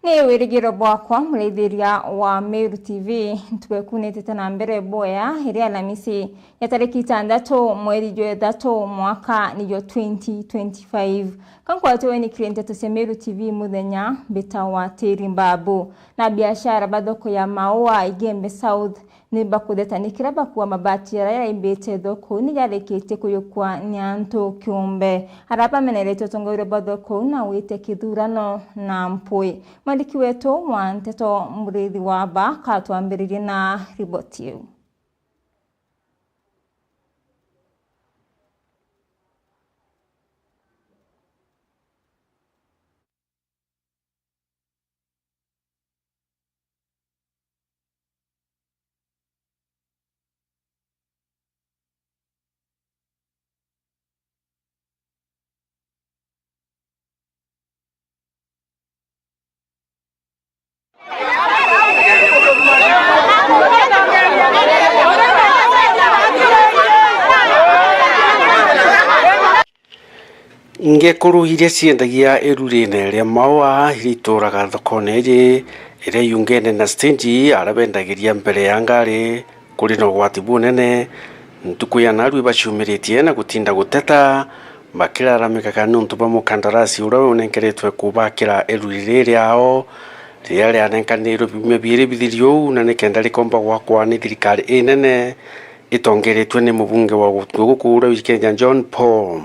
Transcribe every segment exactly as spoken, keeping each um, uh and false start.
Ni wirigiro bwakwa, muraithiria wa Meru T V, ntuku ikunitite na mbere bwea, iri Alamisi ya tariki itandatu, mweri jwa ithatu, mwaka ni jwa twenty twenty-five. Ka nkwatwe ni kiri nteto cia Meru T V muthenya, mbita wa Tiri Mbabu. Na biashara ba thoko ya Maua Igembe South ni bakutheta ni kira bakua mabati jaria jaraimbite thoko ni jarikitie kuyukwa ni antu kiumbe. Aria bameneretie utongoria bwa thoko na gwite kithurano na mpwi. Mwandiki wetu wa nteto Muriithi wa Ba katwambiririe na riboti iu. Ngekuru iria ciendagia irurine ria Maua iria ituraga thokone iji iria yungene na stage, aria bendagiria mbere ya ngari, kuri na ugwati bunene. Ntuku ya narua ibaciumiritie na gutinda guteta, bakiraramikaga niuntu bwa mukandarasi uria unenkeretwe kubakira iruri riri riao, riria rianenkanirwe biumia biiri bithiru uu, na nikenda rikomba gwakwa ni thirikari inene itongeretwe ni mubunge wa gutua guku uria wikeja John Paul.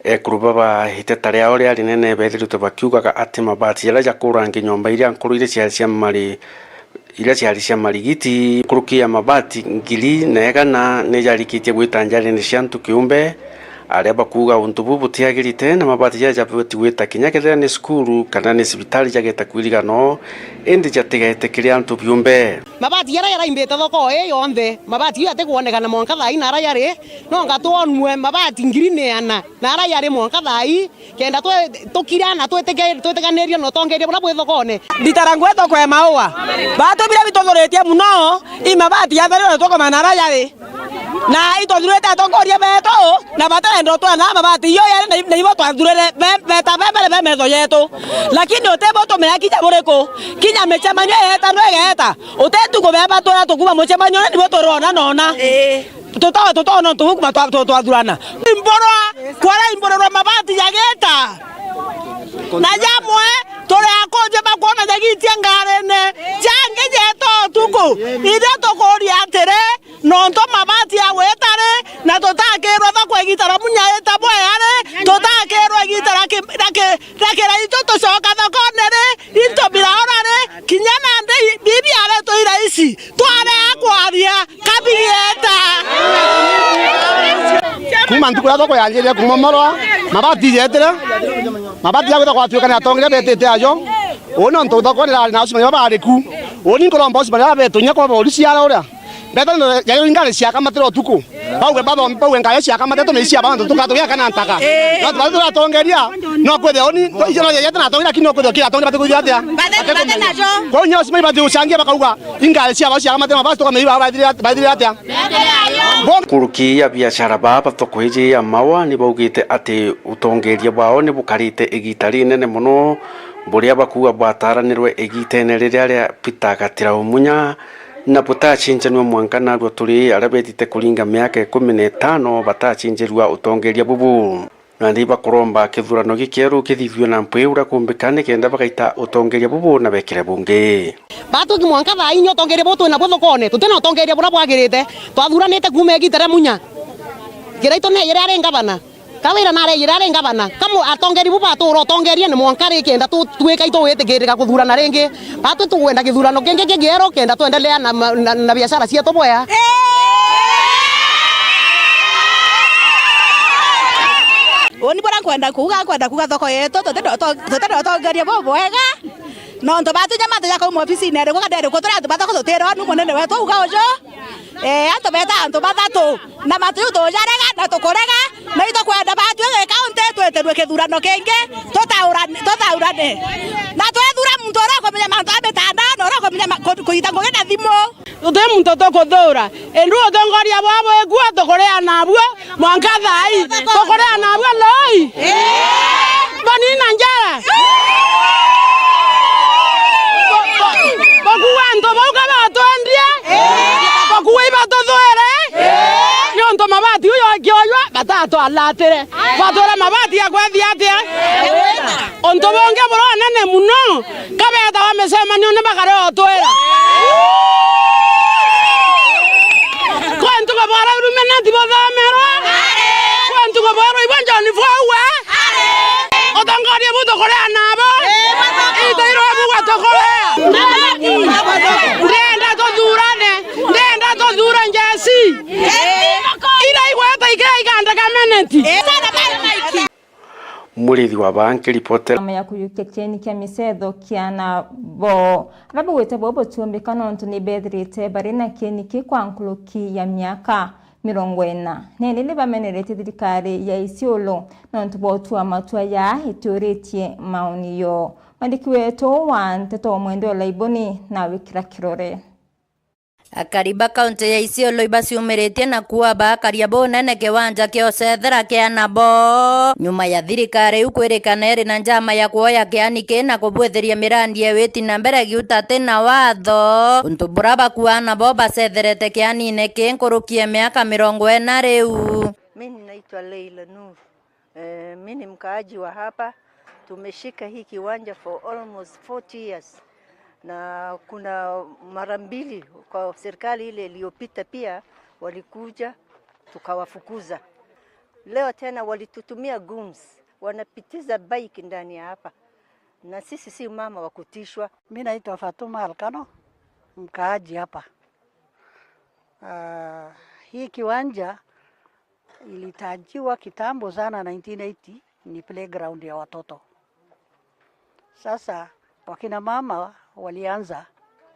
Ekuru baba iteta riao riari rinene beethiritwe bakiugaga ati mabati jaria jakurangi nyomba iria nkuru iria ciari cia mari iria ciari cia marigiti, nkuruki ya mabati ngiri na igana ni jarikitie gwita njarine cia antu kiumbe, aria bakuuga untu buu butiagirite, na mabati jaria jabati gwita kinya kethira ni cukuru kana ni cibitari jageta kwiriganwa, indi jatigaite kiri antu biumbe. Mabati jaria jaraimbite thoko ii yonthe, mabati jau jatikwonekana mwanka thaa ii naria jari, no anga twonue mabati ngiri na igana naria jari mwanka thaa ii, kenda twe-, tukira na twitike-, twitikanirie na utongeria buria bwi thokone. Nditara ngwe thoko ya Maua. Batu biria bituthuritie muno, i mabati ya thario na tukomana aria jari. Na itwathurite atongoria betu, na batarenda utwana mabati iyo yari na, na ibo twathurire be-, beta be mbere be metho yetu. Lakini utibo tumea kinya buriku. Kinya micemanio yetanwe igeta. Utetu kubeba tura tukuma mucemanio ni nibo turona nona. Ii. Tuto-, tutona untu buu kuma twa-, twa-, twathurana. Imburwa, kwara imburwa mabati jagita. Na jamwe, turi akunje bakwona jagitia ngarine. Jangi jeta utuku. Ithe tukuria atiri, nontu mabati ya gwita ri, na tutakirwe thoko igita ra munya ita bwea ri, tutakirwe igita ra ki-, ra ki-, ra kiraitu tucoka thokone ri, into biraura ri, kinya nandi bibi aretwa iraisi. Twarea kwaria, kabigieta. Kuma ntuku iria thoko yanjirie kumomorwa, mabati jetire, mabati ya gwita gwatuika ni atongeria betite ajo. Uu ni untu thoko ni rari na ucimani baba bari ku. Uu ni nkuromba ucimani baba betu inya kwa bori ciara uria. Mbeta ndo ya ngari ciakamatira utuku. Bauge baba, bauge ngari ciakamatira tumeisia bantu tukatugia kana ntaka. Ii. No tubathi turatongeria, no kwithia uni, icio no yete na atongeria, lakini no kwithia kira atongeria bati kuthia atia? Bati, bati najo. Kwa hiyo ucimani bati ucangia bakauga, ingari cia basi akamate mabasi tukameiba baithire at-, baithire atia? Bon. Nkuruki ya biashara baba thoko iji ya Maua ni baugite ati utongeria bwao ni bukarite igita rinene mono, buria bakuuga bwataranirwe igitene riria ria Peter Gatira Umunya, na butacinjanua mwanka narua turi aria betite kuringa miaka ikumi na itano batacinjirua utongeria bubu. Nandi bakuromba kithurano gikieru kithithue na mpwi uria kumbika nikenda bagaita utongeria bubu na bekire bungi. Batuki mwanka thaa inya utongeria bubu twina bwo thokone, tutina utongeria buria bwagirite. Twathuranite kuuma igita ria Munya. Kiraitu ne yire ari ngavana. Kawira nare yire ari ngavana. Kamu atongeria bubu batura utongeria ni mwanka ri kenda tu-, twika itu witikirika kuthurana ringi. Batu tukwenda kithurano kingi kigieru kenda twendelea na ma-, na, na biashara cietu bwea. Uni buria nkwenda kuuga, nkwenda kuuga thoko yetu, tutenda uto-, tutenda utongeria bubwega. Nontu batu nyamata ja kauma ofisine iriku kana iriku, turi antu ba thoko tutira onu munene wetu uga uju. Ee, antu beta antu bathatu, na matu tujarega, na tukurega, na itukwenda batwi gikaunti twitirwe kithurano kingi, tutaurane, tutaurane. Na twethura muntu uria ukumenya mantu a mitandao, na uria ukumenya ma-, ku-, kuita ngugi na thimu. Tuti muntu tukuthuura, indi utongoria bwa bwikua tukuria nabuo mwanka thaa ii. Tukuria nabuo loi? Banina njara? Bakuua antu bau ka batwendie? Bakuua ibatuthuire? Niuntu mabati uyu akiojwa batatwalatire. Batwira mabati ya kwethia atia? Untu bungi buria unene mono, ka beetawa micemanio ni bakare utwira. Kwentu kubwara Illuminati buthomerwa. Kwentu kubwara ibwa John Fowler. Utongoria bu tukuria nabo. Itairwe bugwa tukuria. Ndenda tuthuurane. Ndenda tuthuure njeci. Ira igweta ikira iganda gameneti. Murithi wa baa nkiripotera. Nyama ya kuyukia kieni kia micetho kia ana bo. Ara bagwite bo butumbika nontu ni bethirite bari na kieni ki kwa nkuruki ya miaka mirongo ina. Nini ni bameneretie thirikari ya Isiolo nontu bwa utua matua ya itiuritie maoni yo. Mwandiki wetu wa nteto Mwende Olaiboni na wikira kirore. Akari ba kaunti ya Isiolo ibaciumiritie na kuua baakaria bunene kiwanja kia ucethera kia ana bo, nyuma ya thirikari iu kwirikana iri na njama ya kuoya kiani ki na kubwithiria mirandi ya witi na mbere giuta ti na watho, untu bura bakuua ana bo bacetherete kianine ki nkuruki ya miaka mirongo ina riu. Mimi naitwa Leila Nur. Eh, mi ni mkaaji wa hapa. Tumeshika hii kiwanja for almost forty years. Na kuna mara mbili kwa serikali ile iliyopita pia walikuja, tukawafukuza. Leo tena walitutumia goons, wanapitiza bike ndani ya hapa. Na sisi si mama wa kutishwa. Mi naitwa Fatuma Alkano, mkaaji hapa. Ah, hii kiwanja ilitajiwa kitambo sana, nineteen eighty, ni playground ya watoto. Sasa wakina mama walianza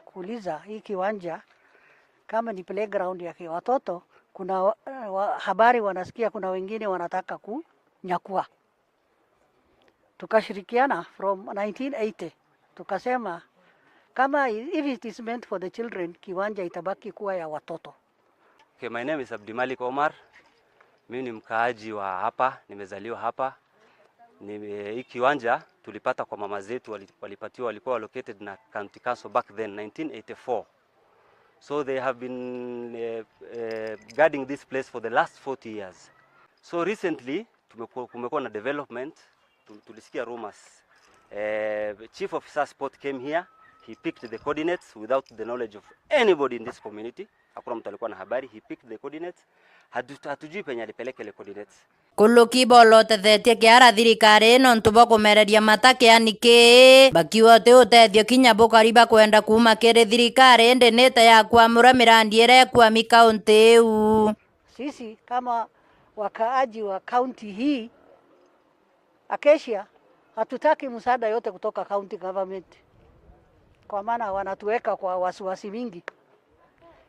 kuuliza hii kiwanja kama ni playground ya ki-, watoto, kuna wa, wa, habari wanasikia kuna wengine wanataka kunyakua. Tukashirikiana from nineteen eighty, tukasema kama i-, if it is meant for the children, kiwanja itabaki kuwa ya watoto. Okay, my name is Abdimalik Omar. Mimi ni mkaaji wa hapa, nimezaliwa hapa. Nime-, hii kiwanja tulipata kwa mama zetu wali-, walipatiwa, walikuwa allocated na County Council back then, nineteen eighty-four. So they have been, eh, eh, guarding this place for the last forty years. So recently, tumekuwa, kumekuwa na development. Tu-, tulisikia rumors. Eh, chief officer sport came here, he picked the coordinates without the knowledge of anybody in this community. Hakuna mtu alikuwa na habari, he picked the coordinates. Hatu-, hatujui penye alipeleka ile coordinates. Nkuruki bolotethetie kiara thirikari nontu bwa kumereria mata kiani ki, bakiuga uti utethio kinya bukari bakwenda kuuma kiri thirikari, indi nite ya kuamura mirandi iria ikwami kaunti iu. Sisi kama wakaaji wa kaunti hii, Acacia, hatutaki msaada yote kutoka county government, kwa maana wanatuweka kwa wasiwasi mingi.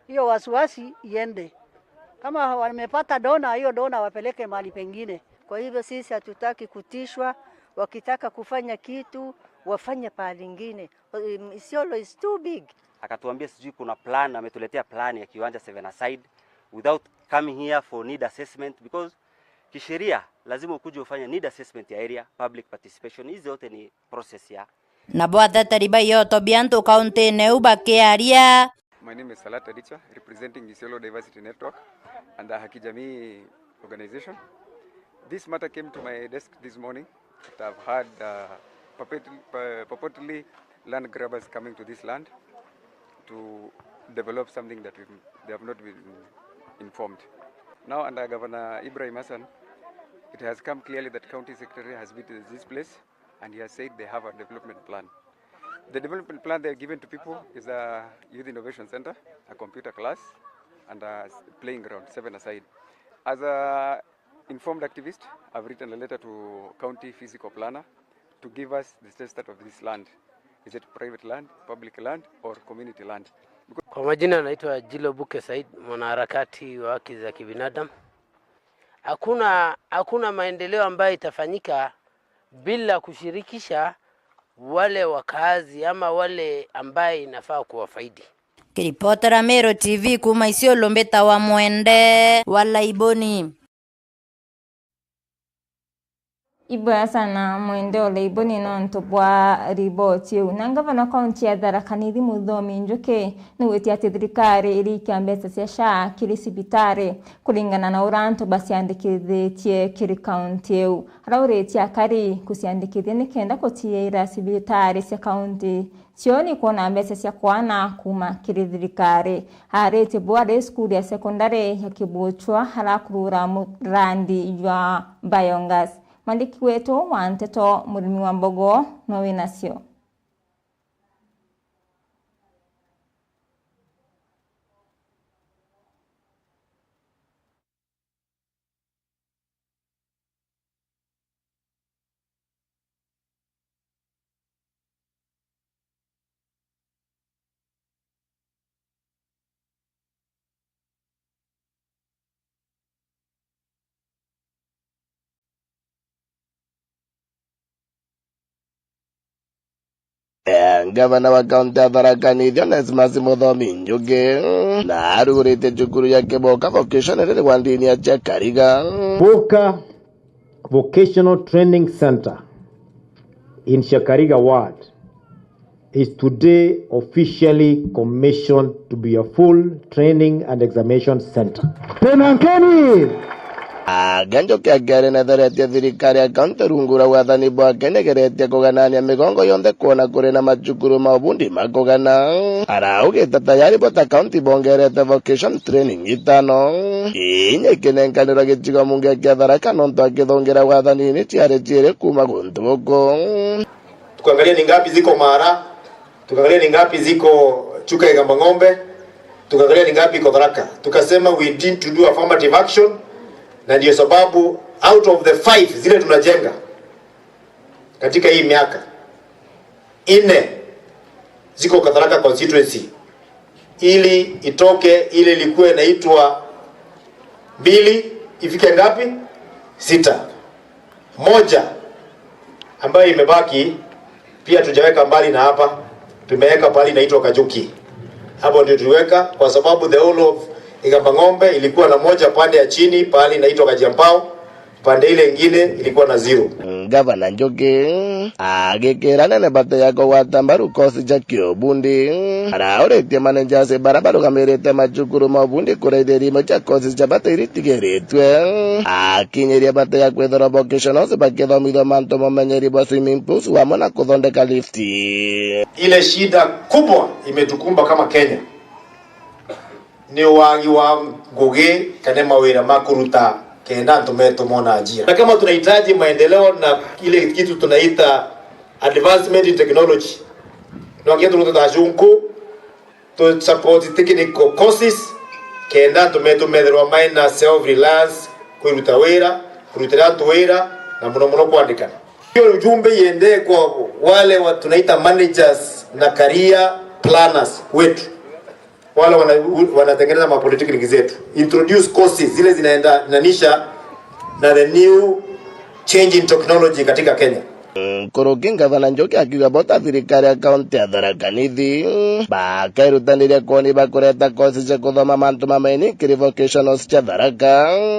Hiyo wasiwasi iende. Kama wamepata donor, hiyo donor wapeleke mahali pengine. Kwa hivyo sisi hatutaki kutishwa, wakitaka kufanya kitu, wafanye pahali ingine. Um, Isiolo is too big. Akatuambia sijui kuna plan, ametuletea plan ya kiwanja seven aside without coming here for need assessment, because kisheria lazima ukuje ufanye need assessment ya area, public participation. Hizi zote ni process ya. Nabo ateteri ba ioto bia antu kaunti-ini iu bakiaria. My name is Salat Adicha, representing Isiolo Diversity Network and the Haki Jamii organization. This matter came to my desk this morning that I've had, uh, purport-, uh, purportedly land grabbers coming to this land to develop something that we've, they have not been informed. Now, under Governor Ibrahim Hassan, it has come clearly that County Secretary has visited this place and he has said they have a development plan. The development plan they are given to people is a youth innovation center, a computer class, and a s-, playing ground, seven aside. As a informed activist, I've written a letter to county physical planner to give us the status of this land. Is it private land, public land, or community land? Because... Kwa majina naitwa Jilo Buke Said, mwanaharakati wa haki za kibinadamu. Hakuna, hakuna maendeleo ambayo itafanyika bila kushirikisha wale wakazi ama wale ambaye inafaa kuwafaidi. Ripotera Meru T V kuuma Isiolo, mbitawa Mwende wa Laiboni. Iboya sana Mwende o Laiboni nontu bwa riboti iu. Na ngavana wa kaunti ya Tharaka Nithi Muthomi Njuki nigwitie ati thirikari iriikia mbeca cia SHA kiri cibitari kuringana na uria antu baciandikithitie kiri kaunti iu. Arauritie akari kuciandikithia nikenda gutiira cibitari cia kaunti cio ni kwona mbeca cia kwana kuuma kiri thirikari. Aaritie buu ari cukuru ya sekondari ya Kibuchwa arakurura murandi jwa biogas. Mwandiki wetu wa nteto Murimi wa Mbogo nwe winacio. Eh, ngavana wa kaunti ya Tharaka Nithi Onesmus Muthomi Njuki, na arugurite cukuru ya Kiboka Vocational iri wa ndini ya Chakariga. Boka Vocational Training Center in Chakariga Ward is today officially commissioned to be a full training and examination center. Tenankeni! Aga Njuki akiaria netheretie thirikari ya kaunti rungu rwa wathani bwake negeretie kuganania migongo yonthe kwona kuri na macukuru ma ubundi ma kugana. Araugite tayari bo ta kaunti bongerete vocation training itano, inya ikinenkanirwa gicigo mbunge kia Tharaka nontu akithungira wathanini ciari ciiri kuuma guntu guku. Tukaangalia ni ngapi ziko Mara, tukaangalia ni ngapi ziko Chuka Igamba Ng'ombe, tukaangalia ni ngapi iko Tharaka. Tukasema we need to do affirmative action, na ndio sababu out of the five zile tunajenga katika hii miaka, nne ziko Tharaka constituency, ili itoke ile ilikuwa inaitwa mbili, ifike ngapi? Sita. Moja ambayo imebaki pia tujaweka mbali na hapa, tumeweka pahali inaitwa Kajuki. Hapo ndio tuliweka, kwa sababu the whole of Igamba Ng'ombe ilikuwa na moja pande ya chini, pahali inaitwa Kajiampao, pande ile ingine ilikuwa na zero. Ngavana Njuki agikira nene bata ya kugwata mbaru kosi ja kiubundi, arauritie managers bara barugamirite macukuru ma ubundi kuraithia irimo cia kosi ja bata iritigiritwe, akinyiria bata ya kwithirwa vocationals bakithomithua mantu ma umenyeri bwa swimming pools amwe na kuthondeka lift. Ile shida kubwa imetukumba kama Kenya ni wagi wa ngugi kana mawira ma kuruta kenda antu metu mona ajira. Na kama tunahitaji maendeleo na ile kitu tunaita advancement in technology, no nginya turute ta ajungu, tu support technical courses, kenda antu metu methirwa mai na self reliance, kwiruta wira, kurutira antu wira, na muno muno kwandikana. Hiyo ujumbe iende kwa wale wa tunaita managers na career planners wetu. Wale wana-, wanatengeneza ma polytechnic zetu. Introduce courses zile zinaenda, zinanisha na the new change in technology katika Kenya. Nkuruki ngavana Njuki akiuga bo ta thirikari ya kaunti ya Tharaka Nithi, bakairutaniria kwoni bakureta courses cia kuthoma mantu ma maini kiri vocationals cia Tharaka.